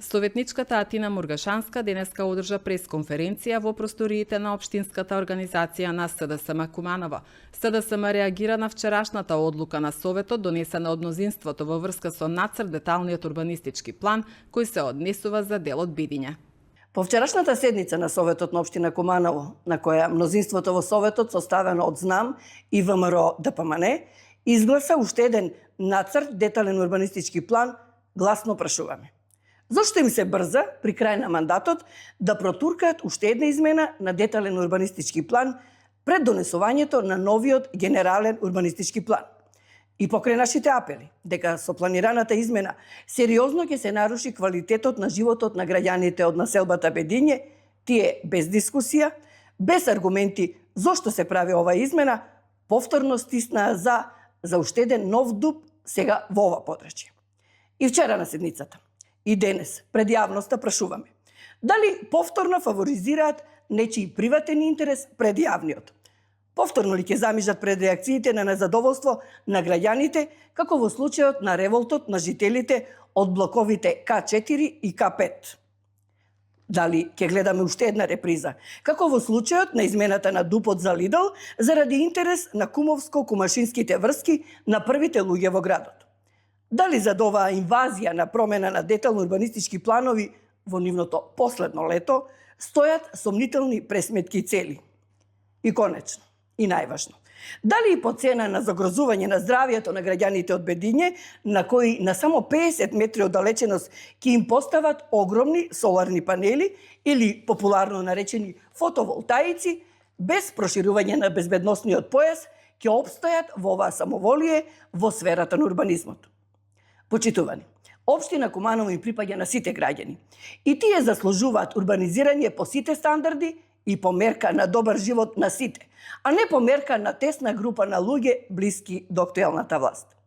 Советничката Атина Мургашанска денеска одржа пресконференција во просториите на општинската организација на СДСМ Куманово. СДСМ реагира на вчерашната одлука на Советот донесена од мнозинството во врска со нацрт деталниот урбанистички план кој се однесува за делот Бидиње. По вчерашната седница на Советот на општина Куманово, на која мнозинството во Советот составено од ЗНАМ и ВМРО ДПМН, изгласа уште еден нацрт детален урбанистички план, гласно прашуваме. Зошто им се брза при крај на мандатот да протуркаат уште една измена на детален урбанистички план пред донесувањето на новиот генерален урбанистички план? И покрај нашите апели дека со планираната измена сериозно ќе се наруши квалитетот на животот на граѓаните од населбата Бидиње, тие без дискусија, без аргументи зошто се прави оваа измена, повторно стиснаа за уште еден нов дуб сега во ова подрачје. И вчера на седницата, и денес пред јавноста прашуваме дали повторно фаворизираат нечии приватен интерес пред јавниот. Повторно ли ќе замижат пред реакциите на незадоволство на граѓаните, како во случајот на револтот на жителите од блоковите К4 и К5? Дали ќе гледаме уште една реприза, како во случајот на измената на дупот за Лидл заради интерес на кумовско-кумашинските врски на првите луѓе во градот? Дали за оваа инвазија на промена на детално урбанистички планови во нивното последно лето стојат сомнителни пресметки и цели? И конечно, и најважно, дали и по цена на загрозување на здравието на граѓаните од Бидиње, на кои на само 50 метри оддалеченост ќе им постават огромни соларни панели или популарно наречени фотоволтаици, без проширување на безбедносниот појас, ќе опстојат во оваа самоволие во сферата на урбанизмот. Почитувани, општина Куманово им припаѓа на сите граѓани и тие заслужуваат урбанизирање по сите стандарди и по мерка на добар живот на сите, а не по мерка на тесна група на луѓе блиски до актуелната власт.